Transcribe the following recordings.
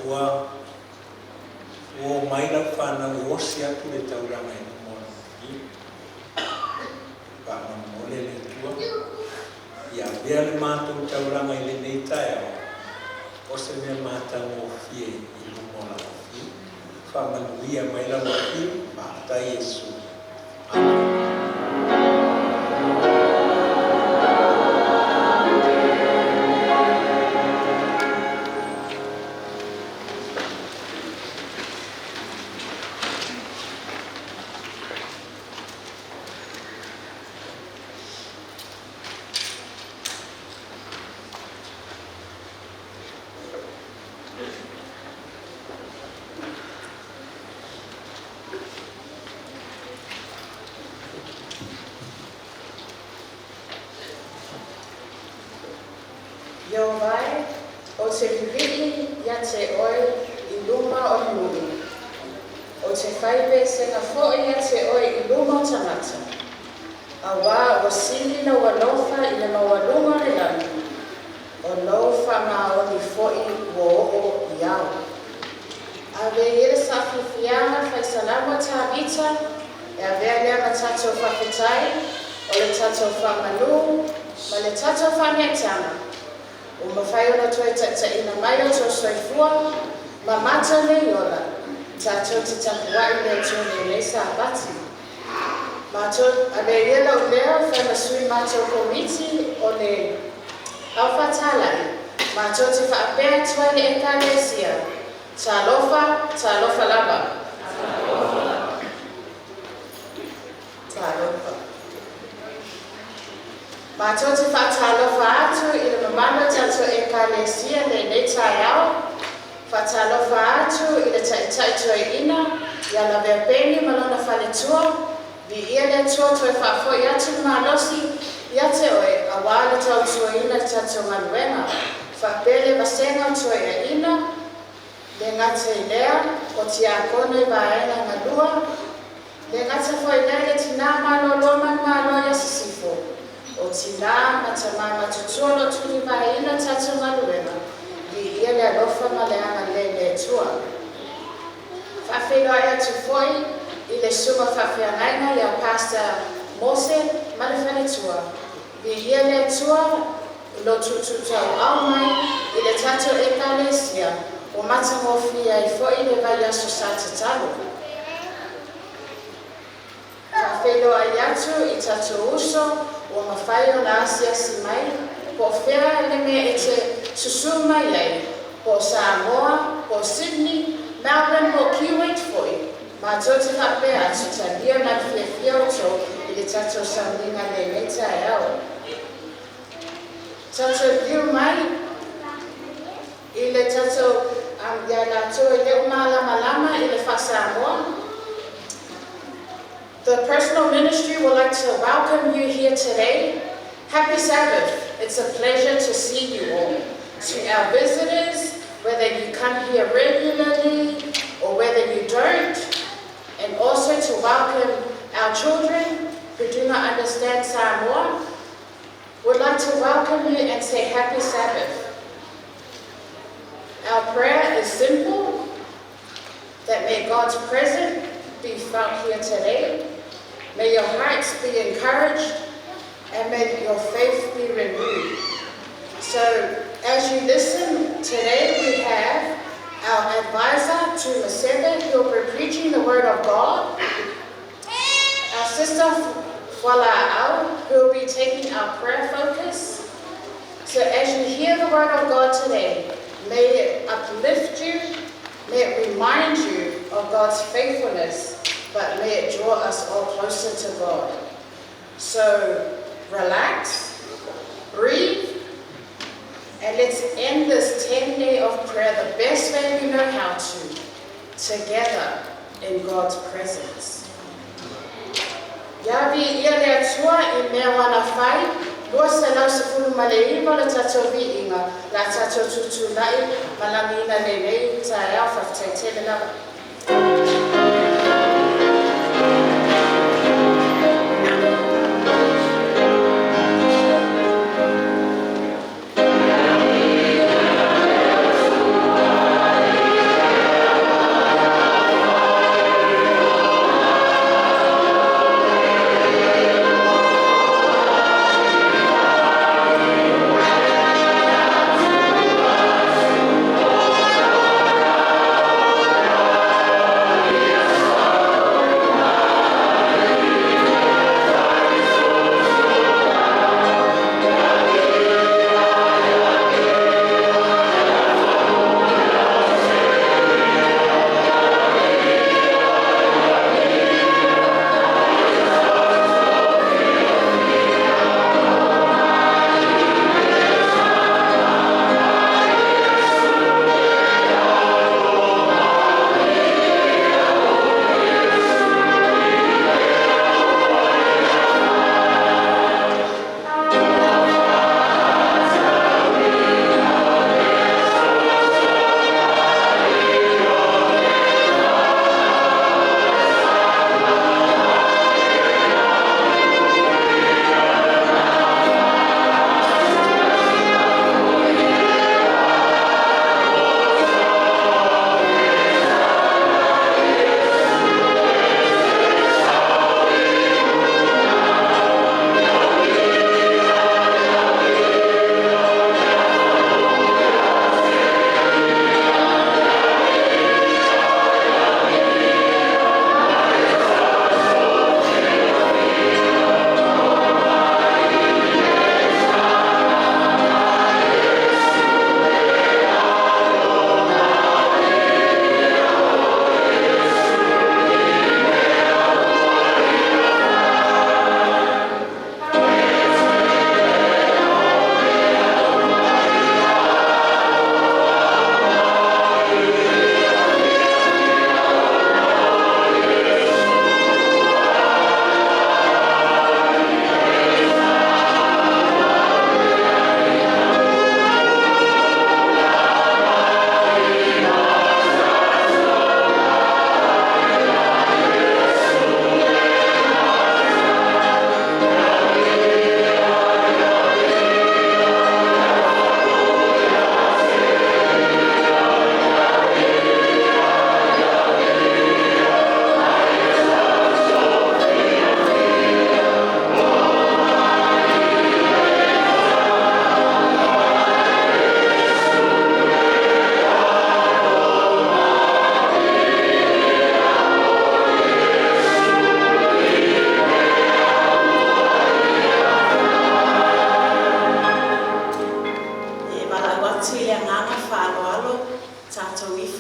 Ua omai lau fanau e osi atu le taulaga i luma o lau Afio. Faamolemole le Atua, ia avea le matou taulaga i lenei taeao, o se mea matagofie i luma o lau Afio. Faamanuia mai lau Afio, faafetai Iesu. Amene. Ieova e, ou te lilii ia te oe i luma o nuu. Ou te fai pesega foi ia te oe i luma o tagata. Auā ua sili lou alofa i le maualuga o le lagi, o lou faamaoni foi ua oo i ao. Ave ia le saafiafiaga faisalamo a Tavita, e avea lea ma tatou faafetai, o le tatou faamanu, ma le tatou faanetaga, ua mafai ona toe taitaiina mai o outou soifua, ma mata nei ola, tatou te tapuai i le Atua i lenei Sapati. Matou ave ia lau leo fai ma sui matou komiti o le aufatalai, matou te faapea atu ai le Ekalesia, talofa, talofa lava. Talofa. Matou te faatalofa atu i le mamalu o tatou Ekalesia lenei taeao, faatalofa atu i le taitai toeaina, ia Lavea Peni ma lona faletua, viia le Atua toe faafoi atu le malosi ia te oe auā le tautuaina le tatou galuega. Faapea le vasega o toeaiina, le gata i lea o tiakono i vaega galua, le gata foi lea le tinā malōlō manumalo ia Sisifo, o tinā ma tamā matutua o lo o tulivaeina tatou galuega, viia le alofa ma le agalelei o le Atua. Faafeiloai atu foi i le susuga faafeagaiga ia Pastor Mose ma le faletua, viia le Atua i lo tuutuutauau mai i le tatou Ekalesia ua matagofie ai foi le vaiaso sa tatalo. Faafeiloai atu i tatou uso ua mafai ona asiasi mai, po o fea le mea e te susū mai ai, po o Samoa, po o Sydney, Melbourne po o Kuwait foi, matou te faapea atu talia ma le fiafia outou i le tatou sauniga lenei taeao. Tatou liu mai i le tatou ia latou e le o malamalama i le faa-Samoa. The personal ministry would like to welcome you here today. Happy Sabbath. It's a pleasure to see you all. To our visitors, whether you come here regularly or whether you don't, and also to welcome our children who do not understand Samoa, would like to welcome you and say Happy Sabbath. Our prayer is simple, that may God's presence be felt here today. May your hearts be encouraged and may your faith be renewed. So as you listen today, we have our advisor to Masebe, who will be preaching the word of God. Our sister Fuala'au, who will be taking our prayer focus. So as you hear the word of God today, may it uplift you, may it remind you of God's faithfulness, but may it draw us all closer to God. So relax, breathe, and let's end this 10 day of prayer the best way we know how to, together in God's presence. Ia viia le Atua i mea ua fai, 219 le tatou viiga, la tatou tutulai malagiina lenei taeao faafetai tele lava.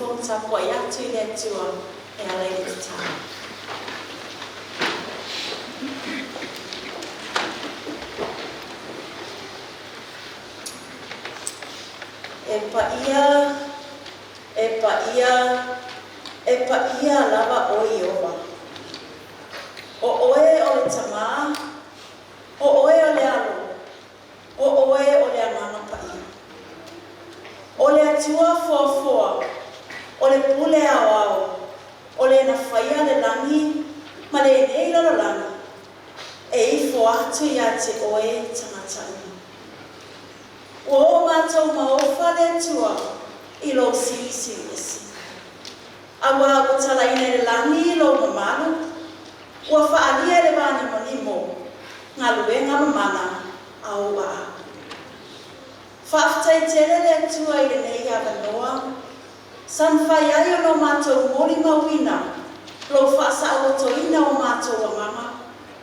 ifo ma tapuaʻi atu i le Atua e ala i le tatalo. E paia, e paia, e paia lava oe Ieova. O oe o le Tamā, o oe o le Alo, o oe o le Agaga Paia. O le Atua foafoa, o le Pule aoao, o le na faia le lagi ma lenei lalolagi, e ifo atu ia te oe tagata uma. Ua o matou maofa le Atua i lou Silisili Ese. Auā ua talaina i le lagi lou mamalu, ua faaalia e le vanimonimo galuega mamana a ou aao. Faafetai tele le Atua i lenei avanoa sa mafai ai ona o matou molimauina lou faasaolotoina o matou agaga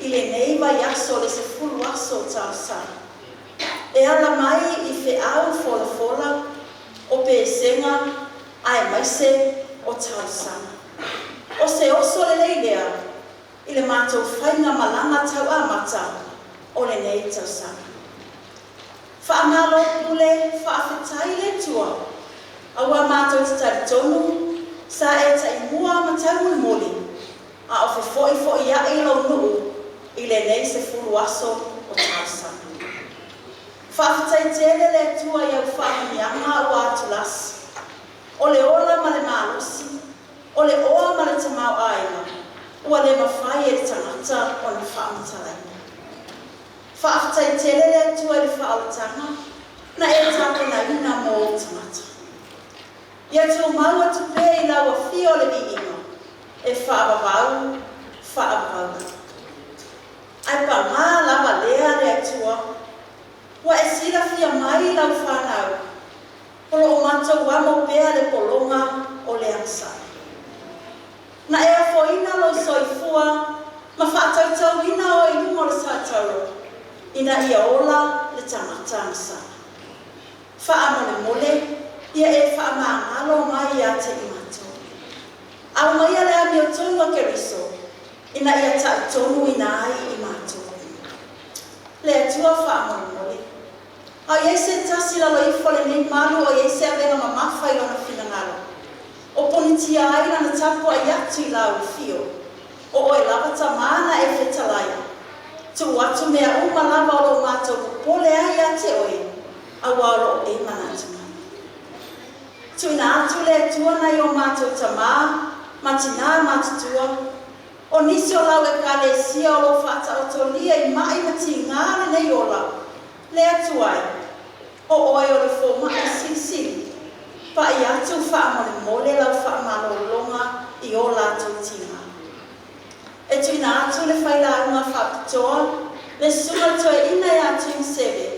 i lenei vaiaso o le 10 aso o talosaga e ala mai i feau folafola o pesega aemaise o talosaga. O se oso lelei lea i le matou faigamalaga tauamata o lenei tausaga. Faamalo pule, faafetai le Atua, auā matou te talitonu sa e taimua ma taumulimuli a o fefo'ifo'ia'i lou nuu i lenei 10 aso o talosaga. Faafetai tele le Atua i au faamanuiaga ua atulasi, o le ola ma le malosi, o le oa ma le tamaoaiga ua le mafai e le tagata ona faamatalaina. Faafetai tele le Atua i le faaolataga na e tapenaina mo ou tagata. Ia tumau atu pea i lau afio le viiga e faavavau, faavavau lava. Ae pagā lava lea le Atua, ua e silafia mai lau fanau, o lo o matou amo pea le pologa o le agasala. Na e afoina lou soifua ma faatautauina oe i luga o le satauro ina ia ola le tagata agasala. Faamolemole, ia e faamagalo mai ia te i matou. Aumaia le amiotonu a Keriso ina ia ta'utonuina ai i matou. Le Atua faamolemole, a o i ai se tasi i lalo ifo o lenei malu o i ai se avega mamafa i lona finagalo, o ponitia ai lana tapua'i atu i lau afio, o oe lava Tamā na e fetalai, tuu atu mea uma lava o lo o matou popole ai ia te oe, auā o lo o e manatu mai. Tuuina atu le Atua nai o matou tamā ma tinā matutua, o nisi o lau Ekalesia o lo o faataotolia i ma'i ma tigā lenei ola, le Atua e, o oe o le fomaʻi silisili, pa'i atu faamolemole lau faamalologa i o latou tigā. E tuuina atu le failauga faapitoa le Susuga i le Toeaina ia Tuimaseve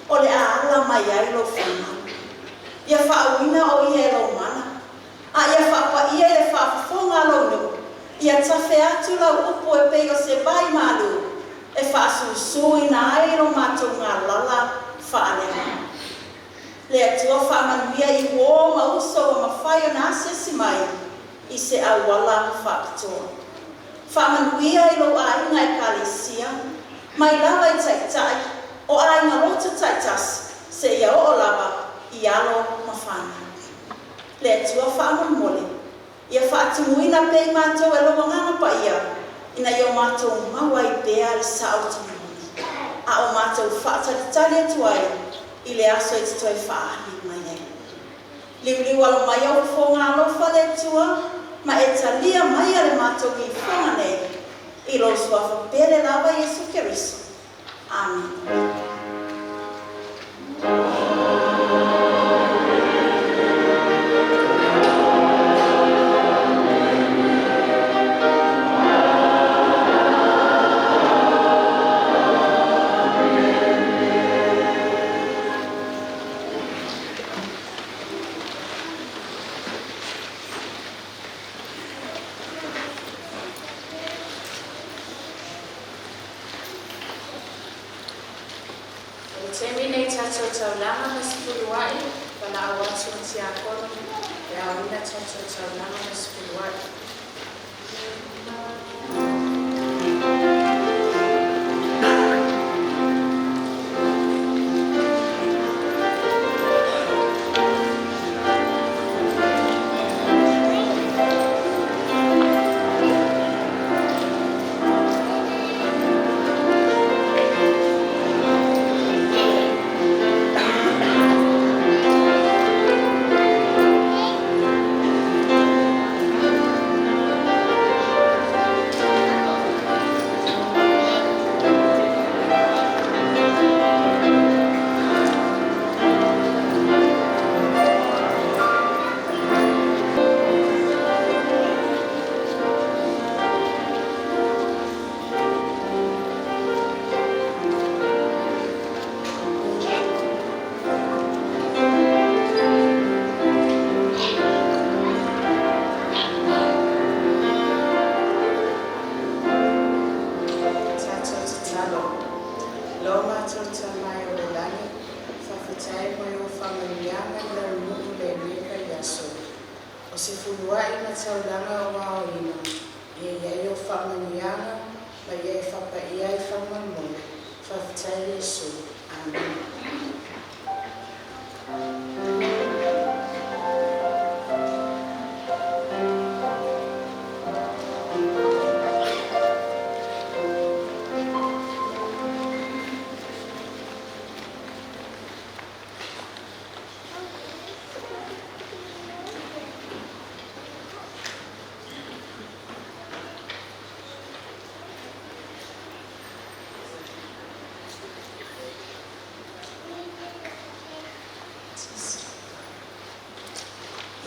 o le a ala mai ai lou finagalo. Ia faauuina o ia e lou mana, a ia faapaia i le faafofoga a lou nuu, ia tafe atu lau upu e pei o se vai malu e faasusuina ai lo matou galala faaleagaga. Le Atua faamanuia i uō ma uso ua mafai ona asiasi mai i se auala faapitoa. Faamanuia i lou aiga Ekalesia, mai lava i taitai o aiga lotu taitasi seia oo lava i alo ma fanau. Le Atua faamolemole, ia faatumuina pea i matou e lou Agaga Paia ina ia o matou maua ai pea le saolotoga moni, a o matou faatalitali atu ai i le aso e te toe faaali mai ai. Liuliu alo mai ou fofoga alofa le Atua ma e talia maia le matou ifoga nei i lou Suafa pele lava Iesu Keriso. Amene. O le taimi nei tatou taulaga ma sefulua'i, valaau atu ma tiakono e e aoina tatou taulaga ma se feluai. Tatou tatalo. Lo matou Tama e o le lagi, faafetai mo ō faamanuiaga i lau nuu lenei vaiaso. O se fuluai ma taulaga o aoina, ia i ai ō faamanuiaga ma ia e faapaia ai faamolemole. Faafetai Iesu. Amene.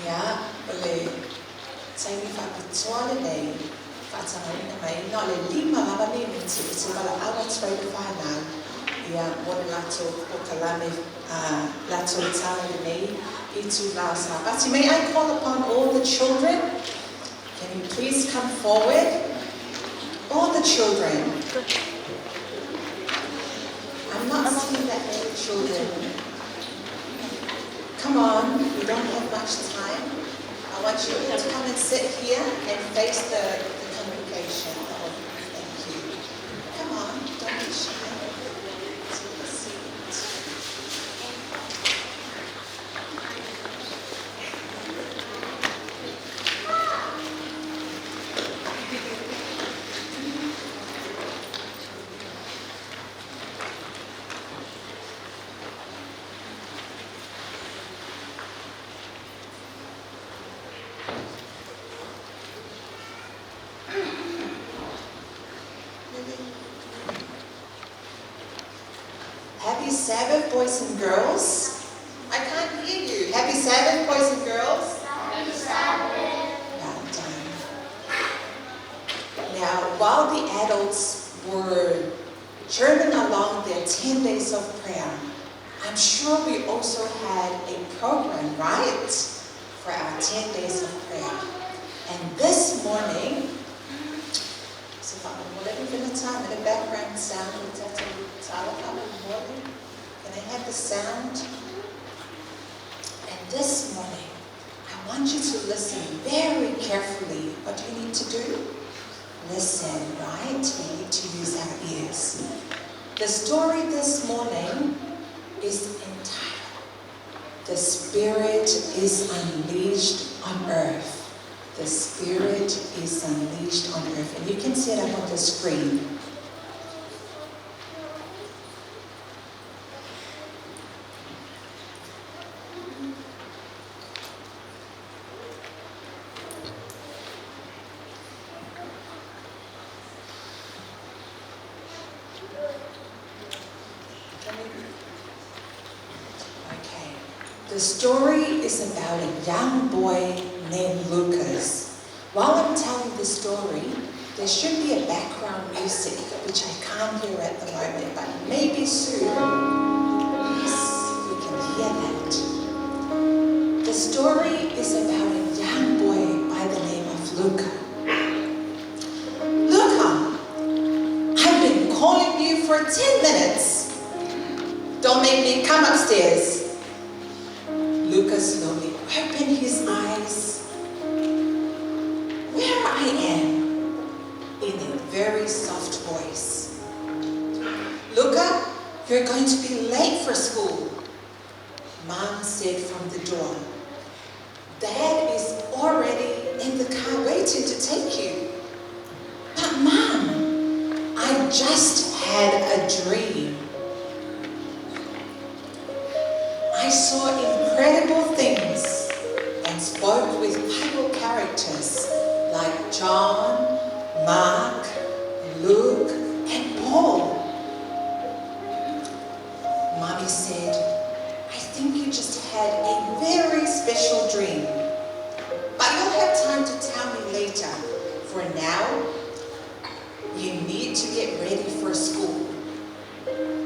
Ia, o le taimi faapitoa lenei faatagaina mai na o le 5 lava minute ou te valaau atu ai le fanau ia mo le latou polokalame latou tala lenei itulā Sapati. May I call upon all the children? Can you please come forward? All the children. I'm not seeing that many children. Come on, we don't have much time. I want you all to come and sit here and face the congregation. Oh, thank you. Come on, don't be shy. Take a seat. Happy Sabbath, boys and girls. I can't hear you. Happy Sabbath, boys and girls. Happy Sabbath. Well done. Now, while the adults were journeying along their 10 days of prayer, I'm sure we also had a program, right, for our 10 days of prayer. And this morning, so time in the background sound, can I have the sound? And this morning, I want you to listen very carefully. What do you need to do? Listen, right? We need to use our ears. The story this morning is entitled, The Spirit is Unleashed on Earth. The Spirit is Unleashed on Earth. And you can see it up on the screen. Okay. The story is about a young boy named Lucas. While I'm telling the story, there should be a background music, which I can't hear at the moment, but maybe soon. Yes, you can hear that. The story is about a young boy by the name of Luca. Luca, I've been calling you for 10 minutes. Don't make me come upstairs. Luca slowly opened his eyes. soft voice. Luca, you're going to be late for school, Mom said from the door. Dad is already in the car waiting to take you. But Mom, I just had a dream. I saw incredible things and spoke with Bible characters like John, Mark, Luke, and Paul. Mommy said, I think you just had a very special dream. But you'll have time to tell me later. For now, you need to get ready for school.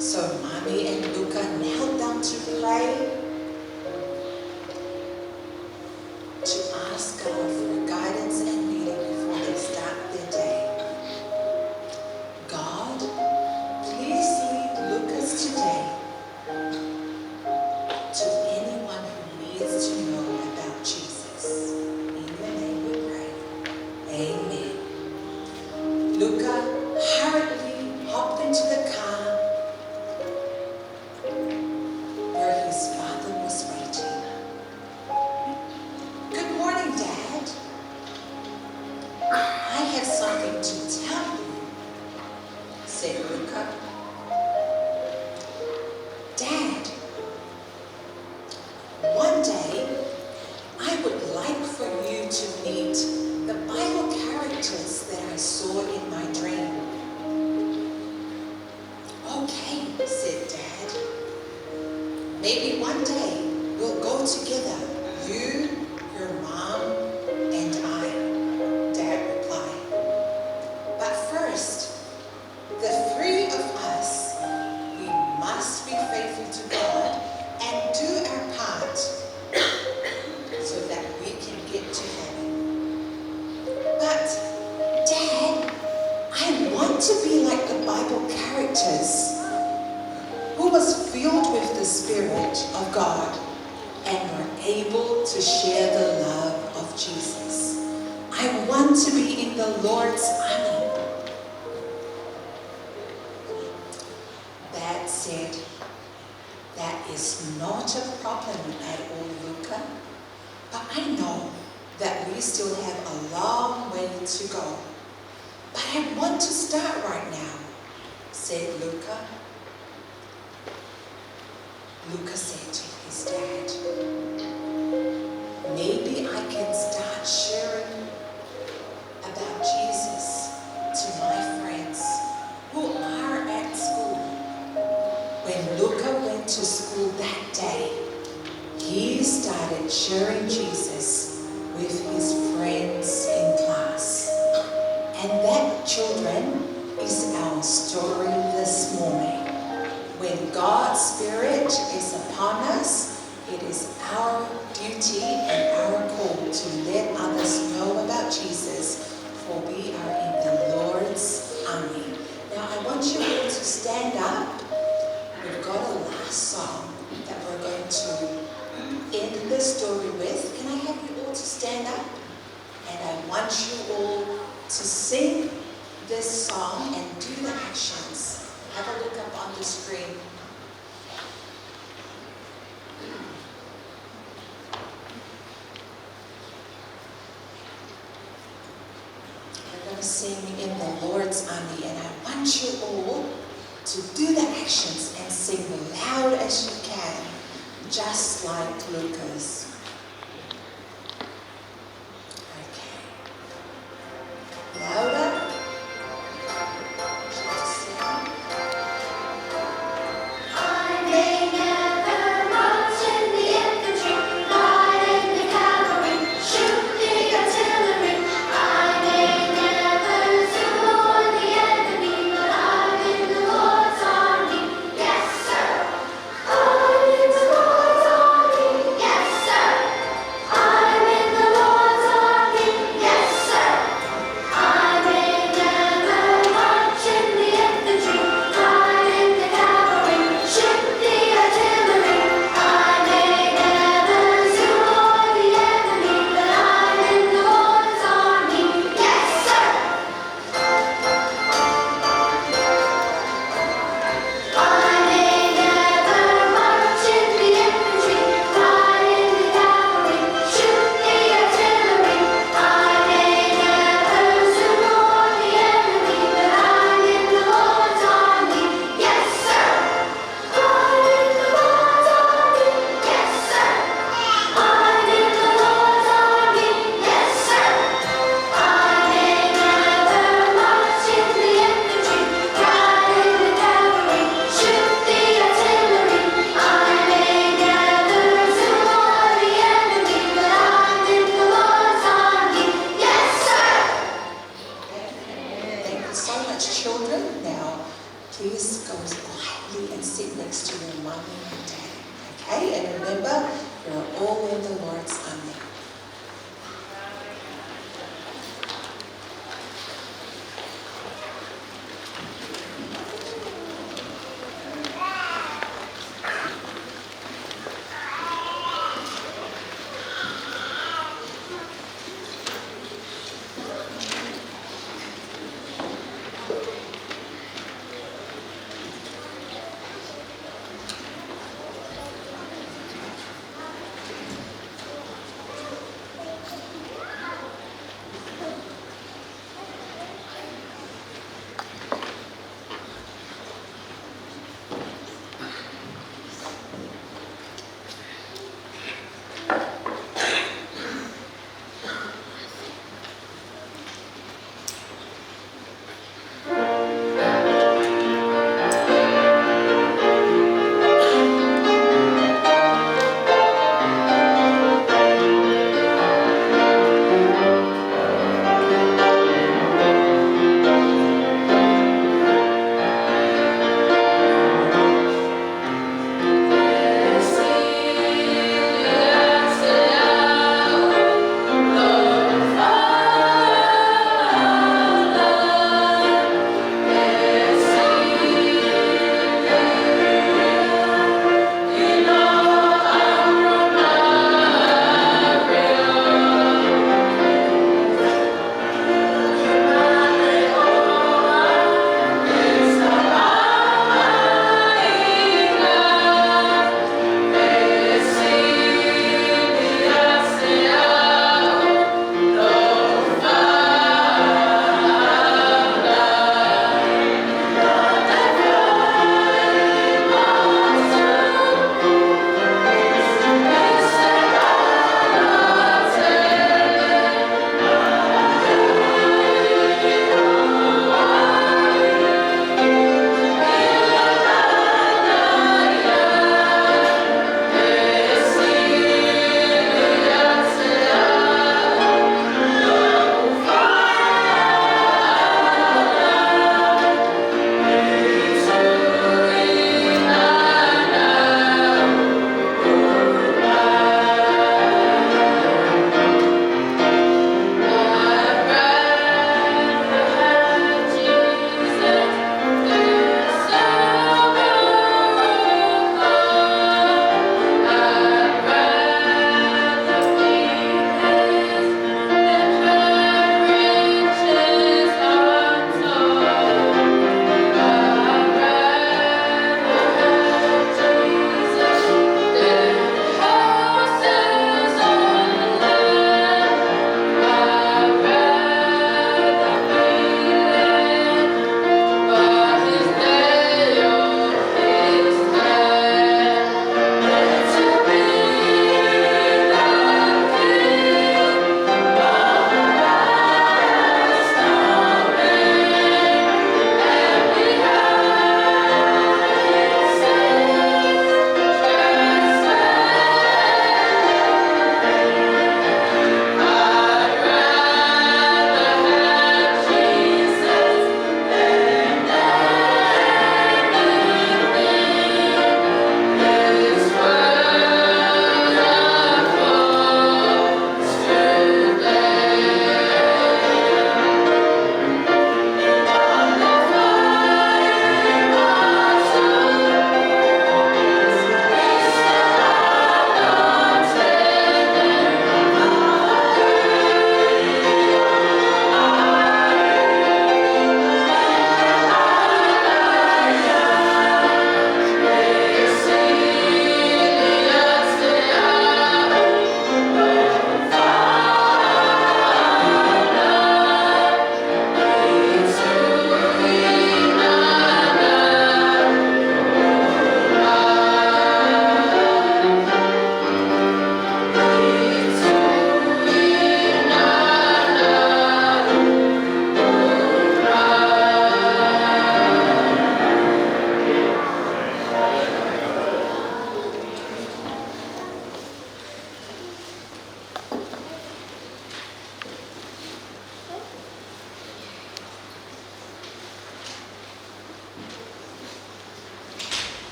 So Mommy and Luca knelt down to pray, to ask God for guidance and leading before they start their day. God, please lead Lucas today to anyone who needs to know about Jesus. In your name we pray. Amen. Luca hurriedly hopped into the car where his father was waiting. Good morning, Dad. I have something to tell you, said Luca. Dad, one day I would like for you to meet the Bible characters that I saw in my dream. Okay, said Dad. Maybe one day we'll go together, you, your mom, and I, Dad replied. But first, the three of us, we must be faithful to God and do our part so that we can get to heaven. But, Dad, I want to be like the Bible characters who was filled with the Spirit of God and were able to share the love of Jesus. I want to be in the Lord's army. Dad said, that is not a problem at all, Luca. But I know that we still have a long way to go. But I want to start right now, said Luca. Luca said to his dad, maybe I can start sharing about Jesus to my friends who are at school. When Luca went to school that day, he started sharing Jesus with his friends in class. And that, children, is our story this morning. When God's Spirit is upon us, it is our duty and our call to let others know about Jesus, for we are in the Lord's army. Now I want you all to stand up. We've got a last song that we're going to end the story with. Can I have you all to stand up? And I want you all to sing this song and do the actions. Have a look up on the screen. We're going to sing in the Lord's army, and I want you all to do the actions and sing loud as you can, just like Lucas. Okay. Louder. I may never march in the infantry, ride in the cavalry, shoot the artillery. I may never succour the enemy, but I'm in the Lord's army. Yes, sir. I'm in the Lord's army. Yes, sir.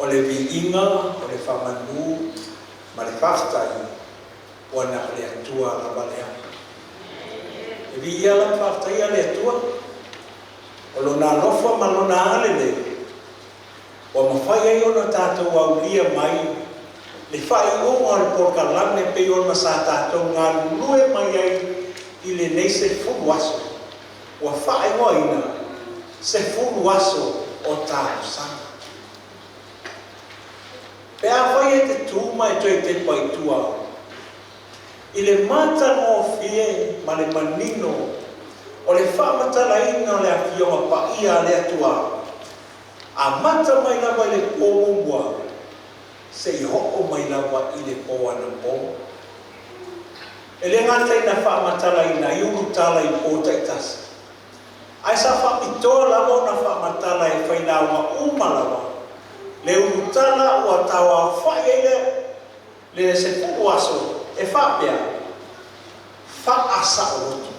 O le viiga, o le faamanu ma le faafetai ua na o le Atua lava lea. E viia la ma faafetaia le Atua, o Lona alofa ma Lona agalelei ua mafai ai ona tatou aulia mai le faaiuga o le polokalame pei ona sa tatou galulue mai ai i lenei 10 aso ua faaigoaina 10 aso o talosaga. Pe afai e te tu ma e toe tepa i tua i le matagofie ma le manino o le faamatalaina o le Afioga Paia a le Atua, amata mai lava i le po muamua seia oo mai lava i le po anapo. E le gata ina faamatalaina ai ulutala i po taitasi, ae sa faapitoa lava ona faamatala e failauga uma lava le ulutala ua tauaofa'i ai le 10 aso e faapea, Faasaoloto.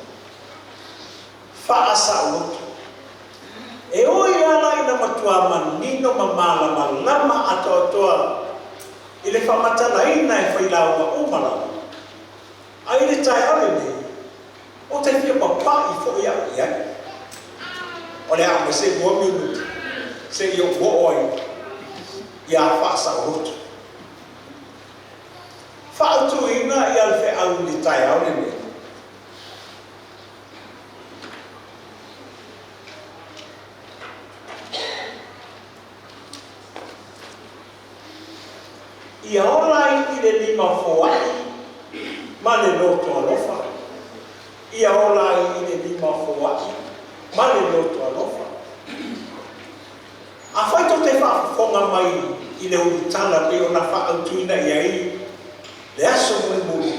Faasaoloto. E ui lava la ina matuā manino ma malamalama atoatoa i le faamatalaina e failauga uma lava, ae i le taeao lenei, ou te fia papa'i foi au i ai. O le a aumai se 2 minute seia ou oo ai ia faasaoloto. Faautuina ia le feau i le taeao lenei. Ia ola ai i le lima foai ma le loto alofa. Ia ola ai i le lima foai ma le loto alofa. Afai tou te faafofoga mai i le ulutala pei ona faaautuina i ai le aso mulimuli,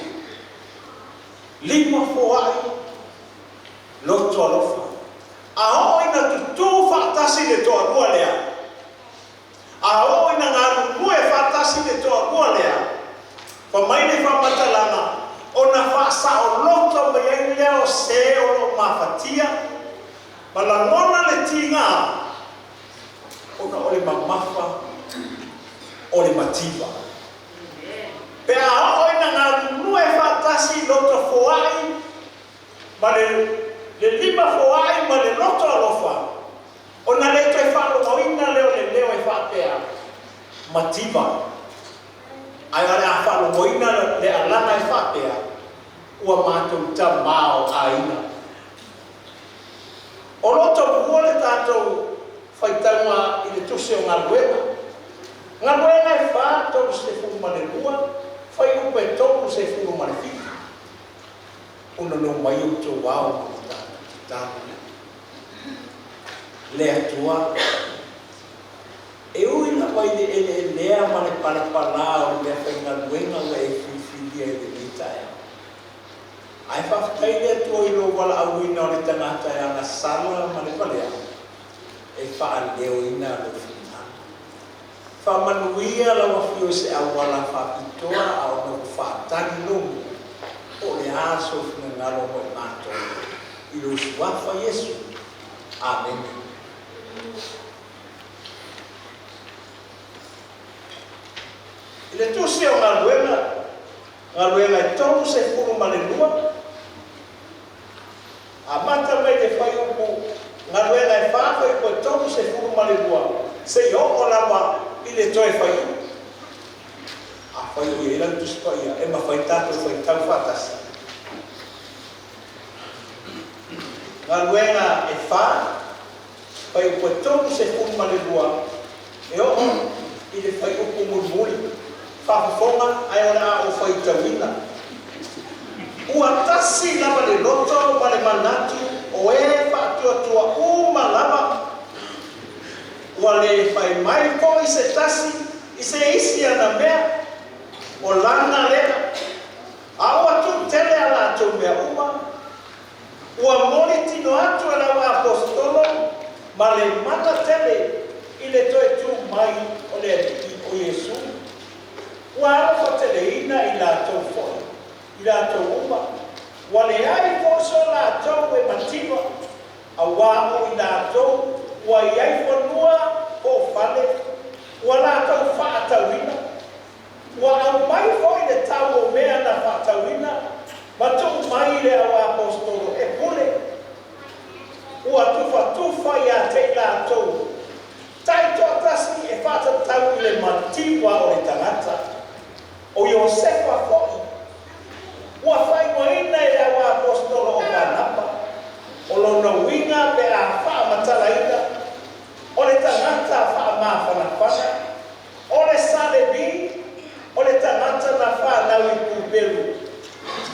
lima foai, loto alofa. A oo ina tutū faatasi le toalua lea, a oo ina galulue faatasi le toalua lea, fai mai le faamatalaga, ona faasaoloto mai ai lea o se o lo o mafatia ma lagona le tiga ona o le mamafa o le mativa. Pe a oo ina galulue faatasi loto foai ma le le lima foai ma le loto alofa, ona le toe faalogoina lea o le leo e faapea, Mativa. Ae o le a faalogoina le alaga e faapea, Ua matou tamaoaiga. O lo o taumua le tatou faitauga i le Tusi o Galuega. Galuega e fa, 32, fuaiupu e 37. Ona mai outou ao ma le tatou tatalo. Le Atua, e ui lava i le eleelea ma le palapalā o le meafaigaluega ua e filifilia i lenei taeao, ae faafetai le Atua i lou valaauina o le tagata e agasala ma le valea e faaleoina lou finagalo. Faamanuia lau Afio i se auala faapitoa a o nofo faatali lou nuu, po o le a sou finagalo mo i matou, i lou Suafa Iesu. Amene. I le Tusi o Galuega, Galuega e 32, amata mai le fuaiupu Galuega e fa, fuaiupu e 32, seia oo lava i le toe fuaiupu. Afai o i ai lau Tusi Paia, e mafai ona tatou faitau faatasi. Galuega e fa, fuaiupu e 32, e oo i le fuaiupu mulimuli. Faafofoga ae o le a ou faitauina. Ua tasi lava le loto ma le manatu o e faatuatua uma lava, ua le fai mai foi se tasi i se isi ana mea, o lana lea, a ua tuutele a latou mea uma, ua molitino atu e le au aposetolo ma le mana tele i le toe tu mai o le Alii o Iesu. Ua alofateleina i latou foi, i latou uma, ua leai foi so latou e mativa, auā o i latou ua i ai fanua po o fale. Ua latou faatauina, ua aumai foi le tau o mea na faatauina ma tuu mai i le auaposeitolo e pule. Ua tufatufa ia te i latou taitoatasi e faatatau i le mativa o le tagata. O Iosefa foi, ua faaigoaina e le auaposeitolo o Panapa, o lona uiga pe a faamatalaina, o le tagata faamafanafana, o le sa Levi, o le tagata na fanau i Kuperu,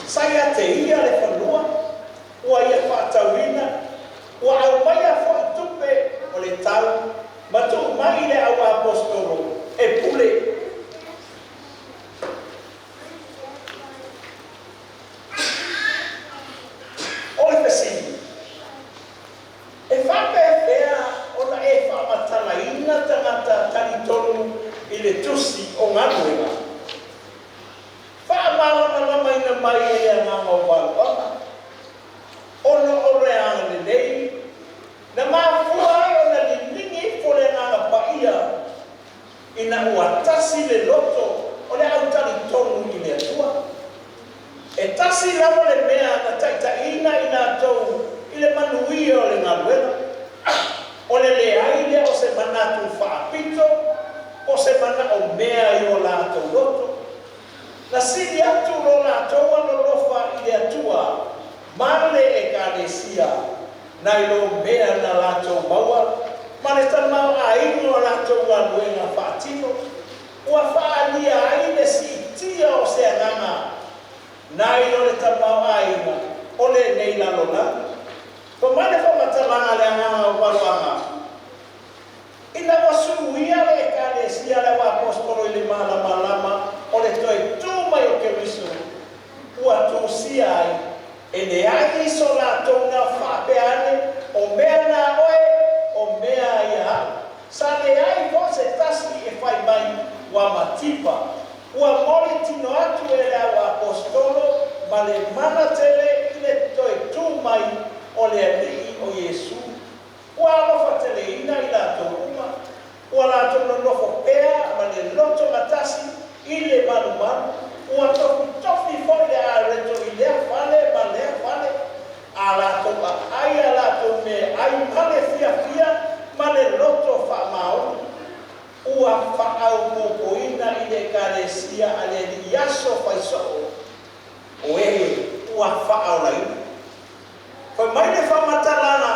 sa ia te ia le fanua ua ia faatauina, ua aumaia foi tupe o le tau ma tuu mai i le auaposeitolo e pule. O le fesili, E faapefea ona e faamatalaina tagata talitonu i le Tusi o Galuega? Faamalamalamaina mai e le Agaga o Valoaga, ona o le agalelei na mafua ai ona liligi ifo le Agaga Paia ina ua tasi le loto o le au talitonu i le Atua. E tasi lava le mea na taitaiina i latou i le manuia o le galuega, o le leai lea o se manatu faapito po o se manao mea i o latou loto. Na sili atu lo latou alolofa i le Atua ma le Ekalesia nai lo mea na latou maua ma le tamaoaiga o latou galuega faatino, ua faaalia ai le siitia o se agaga nai lo le tamaoaiga o lenei lalolagi. Fai mai le faamatalaga a le Agaga o Valoaga, Ina ua suluia le Ekalesia a le Auaposeitolo i le malamalama o le toe tu mai o Keriso, ua tusia ai, e leai so latou na faapea ane, O mea na a oe, o mea ia aʻu. Sa leai foi se tasi e fai mai ua mativa, ua moli tino atu e le auaposeitolo ma le mana tele i le toe tu mai o le Alii o Iesu. Ua alofa teleina i latou uma, ua latou nonofo pea ma le loto gatasi i le malumalu, ua tofitofi foi le areto i lea fale ma lea fale, a latou aai a latou meaai ma le fiafia ma le loto faamaoni. Ua faaopoopoina i le Ekalesia a le Alii aso faisoo o e ua faaolaina. Fai mai le faamatalaga,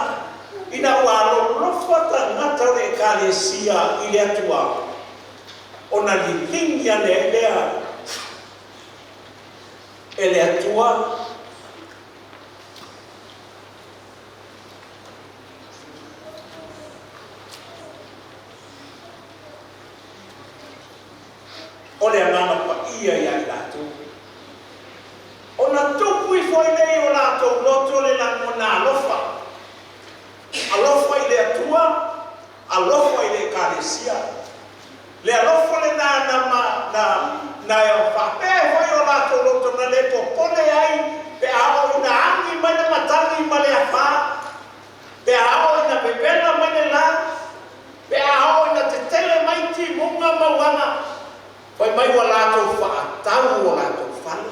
ina ua alolofa tagata o le Ekalesia i le Atua, ona liligi ane ai lea e le Atua o le Agaga Paia ia i latou. Ona tupu ifo ai lea i o latou loto le lagona alofa, alofa i le Atua, alofa i le Ekalesia. Le alofa lena na ma, na, na e faapea ai foi o latou loto na le popole ai pe a oo ina agi mai le matagi ma le afā, pe a oo ina pepela mai le lā, pe a oo ina tetele mai timuga ma uaga. Fai mai ua latou faatau o latou fale,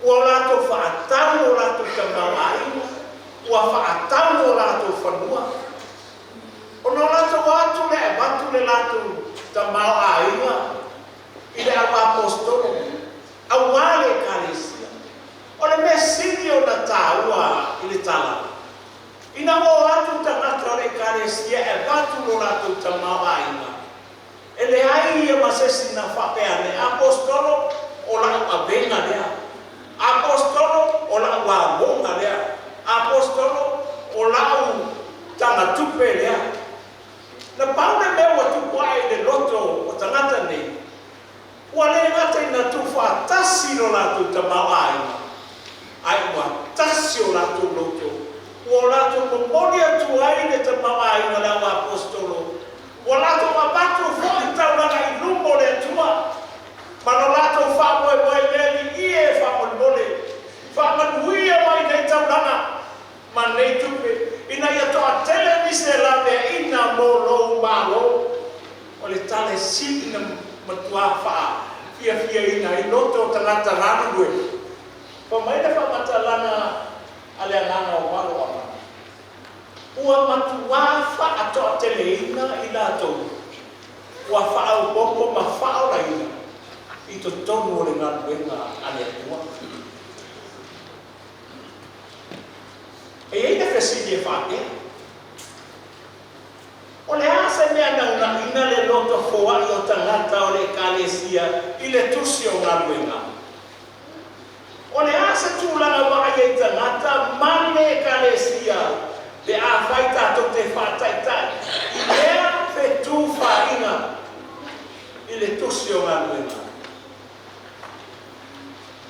ua latou faatau o latou tamaoaiga, ua faatau o latou fanua. Ona o latou atu lea e avatu le latou tamaoaiga i le auaposeitolo, aua le Ekalesia. O le mea sili ona taua i le tala, ina ua o atu tagata o le Ekalesia e avatu lo latou tamaoaiga, E leai ia ma sesi na faapea ane, Aposetolo, o la'u avega lea. Aposetolo, o la'u amoga lea. Aposetolo, o la'u tagatupe lea. Na pau le mea ua tupu ae i le loto o tagata nei, ua le gata ina tuufaatasi lo latou tamaoaiga, ae ua tasi o latou loto, ua o latou momoli atu ai le tamaoaiga o le auaposetolo Ua latou avatu foi taulaga i luma o le Atua, ma lo latou faamoemoe i le Alii e faamolemole, faamanuia mai nei taulaga ma nei tupe, ina ia toatele nisi e laveaiina mo lou Malo. O le matuā faafiafiaina ai loto o tagata galulue. Fai mai le faamatalaga a le Agaga o valoaga, ua matuā faatoateleina i latou ua faaopoopo ma faaolaina i totonu o le galuega a le Atua. E i ai le fesili e faapea, O le a se mea na uunaiina le loto foai o tagata o le Ekalesia i le Tusi o Galuega? O le a se tulaga vaaia i tagata ma le Ekalesia pe afai tatou te faataitai i lea fetufaaiga i le Tusi o Galuega?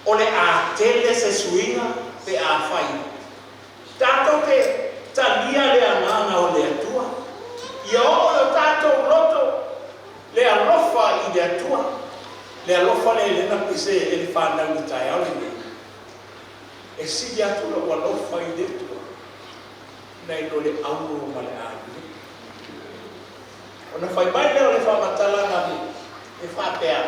O le a tele se suiga pe afai tatou te talia le Agaga o le Atua, ia oo i o tatou loto le alofa i le Atua, le alofa lea lea na pese e le fanau i le taeao lenei, e sili atu lou alofa i le Atua nai lo le auro ma le agelu. Ona fai mai lea o le faamatalaga e faapea,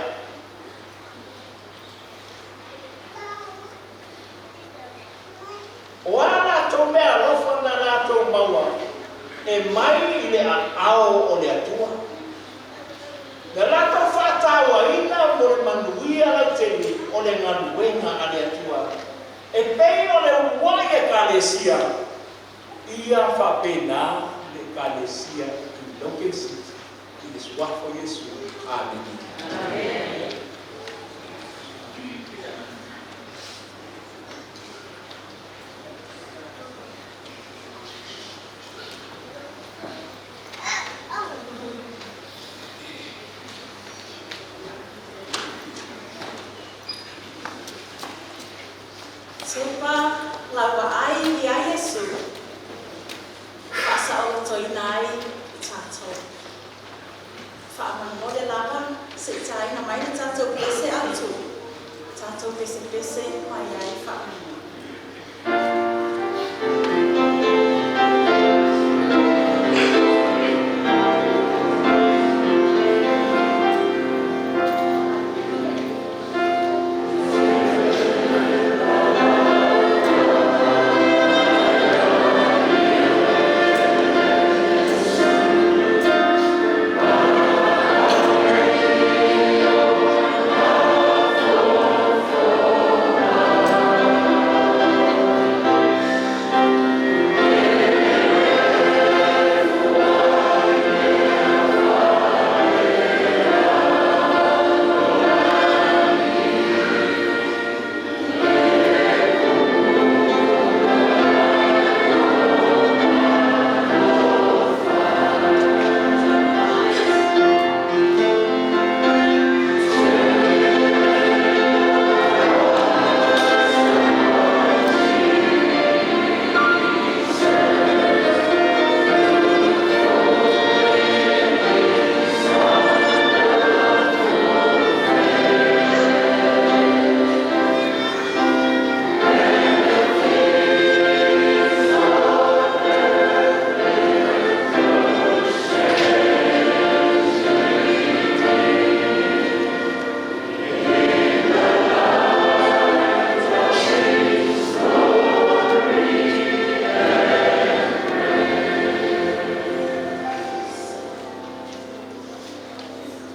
O a latou meaalofa na latou maua e mai i le aao o le Atua, na latou faatauaina mo le manuia lautele o le galuega a le Atua, e pei o le uluai Ekalesia, ia faapena le Ekalesia i Logan City, i le Suafa o Iesu. Amene. Tepa lau vaai ia Iesu, faasaolotoina ai i tatou. Faamolemole lava se i taina mai le tatou pese autu, tatou pesepese mai ai faamolemole.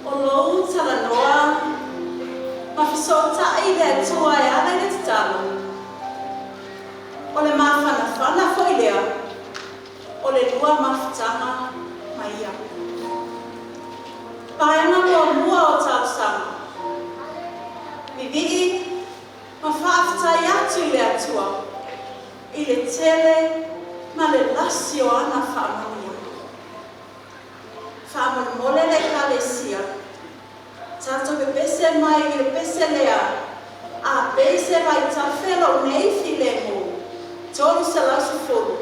O lou talanoa ma fesootai i le Atua e ala i le tatalo, o le mafanafana foi lea o le lua mafutaga ma Ia. Vaega muamua o talosaga. Vivii ma faafetai atu i le Atua i le tele ma le lasi o ana faamanuiaga. Faamolemole le Ekalesia, tatou pepese mai i le pese lea, A pei se vaitafe lou nei filemu, 310,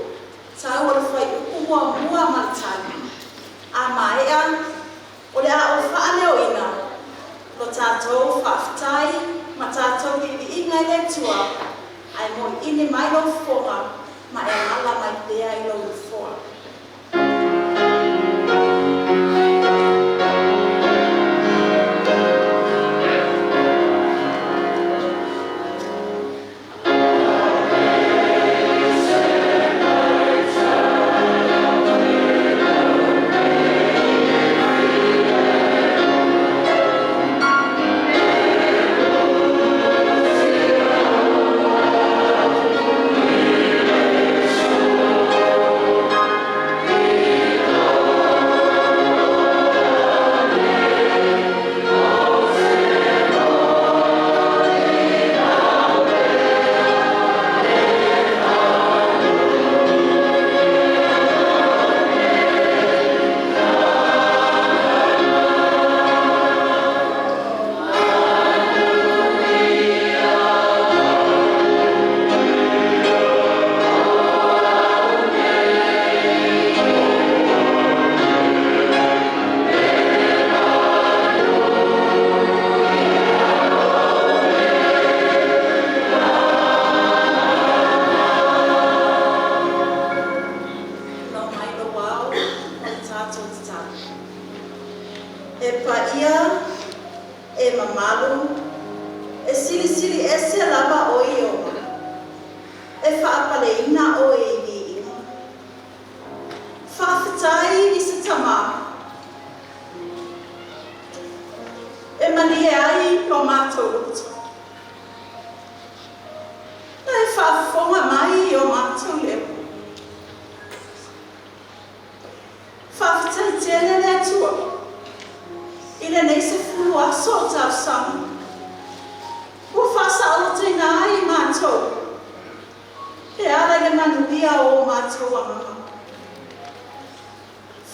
tau o le fuaiupu muamua ma le tali. A maea, o le a ou faaleoina lo tatou faafetai ma tatou viiviiga i le Atua, ae moiini mai lou fofoga ma e alaala mai pea i lou nofoa. mamalu, e silisili ese lava oe Ieova, e faapaleina oe i viiga. Faafetai i se tamā e malie ai lo matou loto. Na e faafofoga mai i o matou leo. Faafetai tele le Atua i lenei 10 aso o talosaga ua faasaolotoina ai i matou e ala i le manuia o o matou agaga.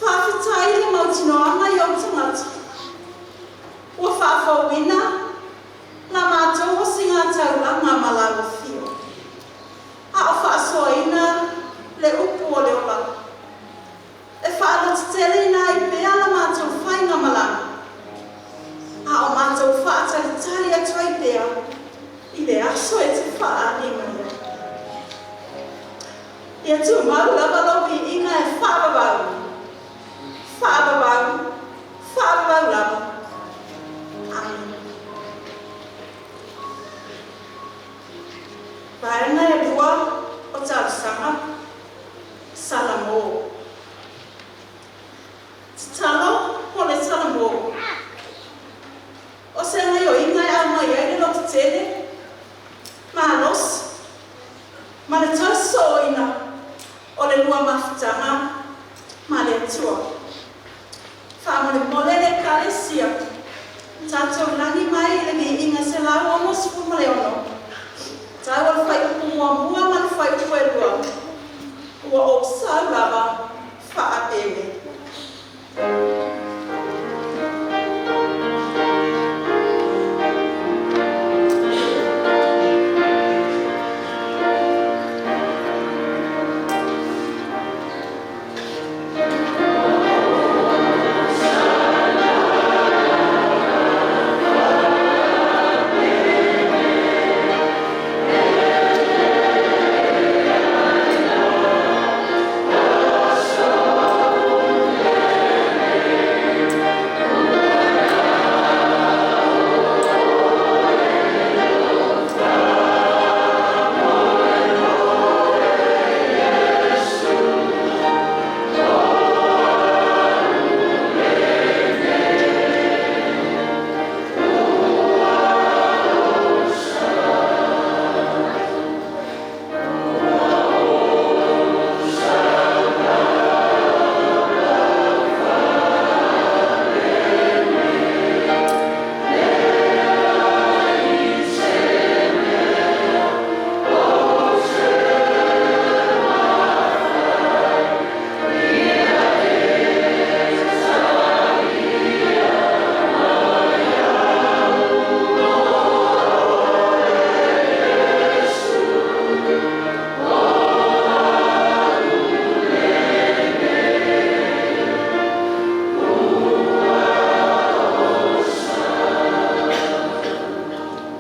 Faafetai i le mautinoaga i ou tagata ua faafouina la matou osigataulaga ma lau afio, a o faasoaina le upu o le olaga e faalototeleina ai pea la matou faigamalaga, a o matou faatalitali atu ai pea i le aso e te faaali mai ai. Ia tumau lava lou viiga e faavavau, faavavau, faavavau lava. Amene. Vaega e lua o talosaga, Salamo. Tatalo mo le Salamo. O se gaoioiga e aumai ai le lototele, malosi, ma le toe sosooina o le lua mafutaga ma le Atua. Faamolemole le Ekalesia, tatou lagi mai i le Viiga 166, tau o le fuaiupu muamua ma le fuaiupu e lua, Ua Ou Sau Lava Faapene.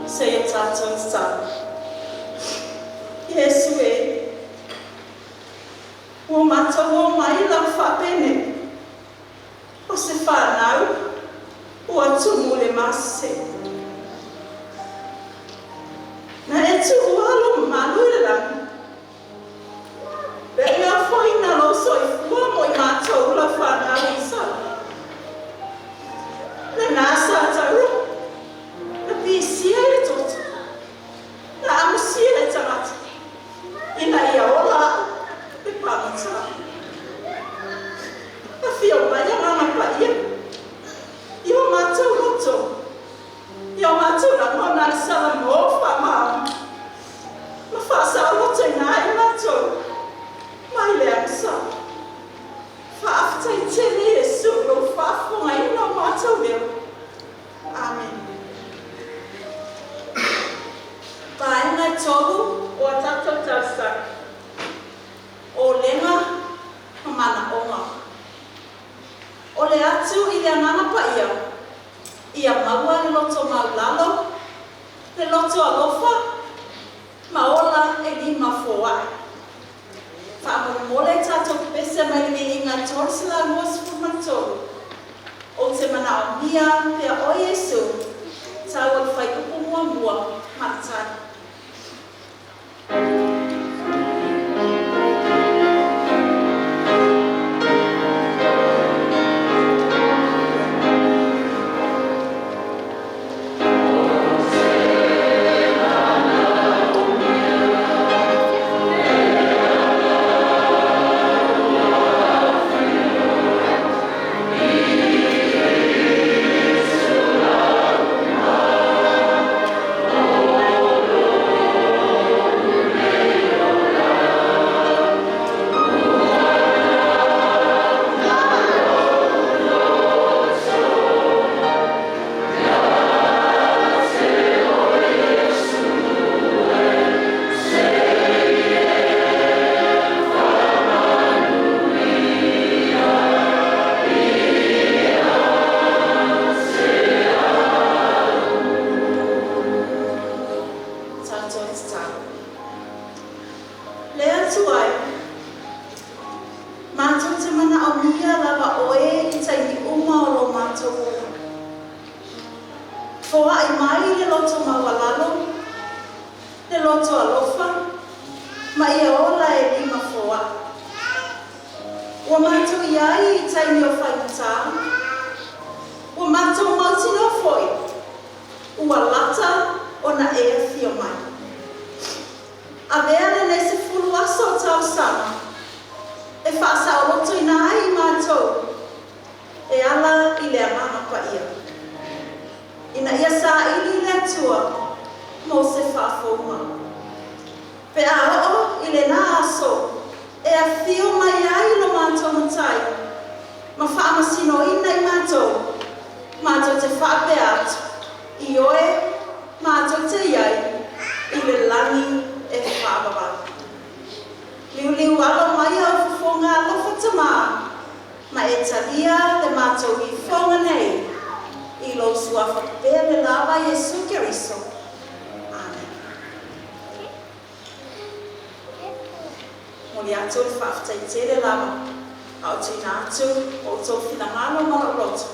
Se ia tatou tatalo. Iesu e, ua matou omai lava faapenei, o se fanau ua tumu i le masese. Na e tuua lou mamalu i le lagi, le e afoina lou soifua mo i matou lau fanau i Isaraelu. Lena sa taua, na pisia i le toto, na amusia e tagata, ina ia ola ai le pagota. Afio mai Agaga Paia i o matou loto, i o matou lagona i le Salamo faamaoni, ma faasaolotoina ai matou mai le agasala. Faafetai tele Iesu i lou faafofogaina o matou leo. Amene. Vaega e tolu o a tatou talosaga, ʻŌlega ma manaʻoga. O le atu i le Agaga Paia, ia maua le loto maulalo, le loto alofa, ma ola e lima foaʻi. Faamolemole tatou pepese mai le Viiga 323, Ou te Manaomia Pea Oe Iesu, tau muamua ma le tali. Tatou tatalo. Le Atua e, matou te manaomia lava Oe i taimi uma o lo matou ola. Foai mai le loto maualalo, le loto alofa, ma ia ola e lima foai. Ua matou i ai i taimi o faigata, ua matou mautinoa foi, ua lata ona e afio mai. Avea lenei 10 aso o talosaga e faasaolotoina ai i matou e ala i le Agaga Paia, ina ia saili i le Atua mo se faafouga. Pe a oo i lena aso e afio mai ai lo matou Matai ma faamasinoina i matou, matou te faapea atu, Ioe, matou te i ai i le lagi e faavavau. Liuliu alo mai au fofoga alofa Tamā, ma e talia le matou ifoga nei i lou Suafa pele lava Iesu Keriso. Amene. Momoli atu le faafetai tele lava a o tuuina atu o outou finagalo ma lou loto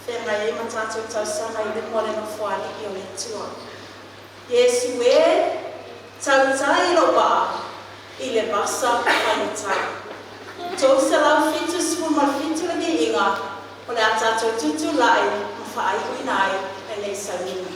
feagai ai ma tatou tausaga i luma o le Nofoalii o le Atua. Iesu e, tautai lou vaa i le vasa faigata. 377 le viiga o le a tatou tutulai ma faaiuina ai lenei sauniga.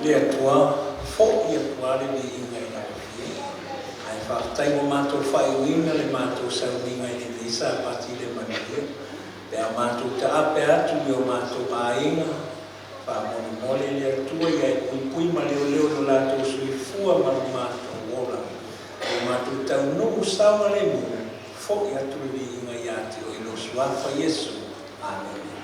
Le Atua, fo'i atu lava le viiga i lau Afioga. Ae faafetai ua matou faaiuina le matou sauniga i lenei Sapati i le manuia. Pe a matou taape atu i o matou aiga, faamolemole le Atua ia e puipui ma leoleo lo latou soifua ma lo matou ola. Ua matou taunuu saogalemu. Fo'i atu le viiga ia te Oe i lou Suafa Iesu. Amene.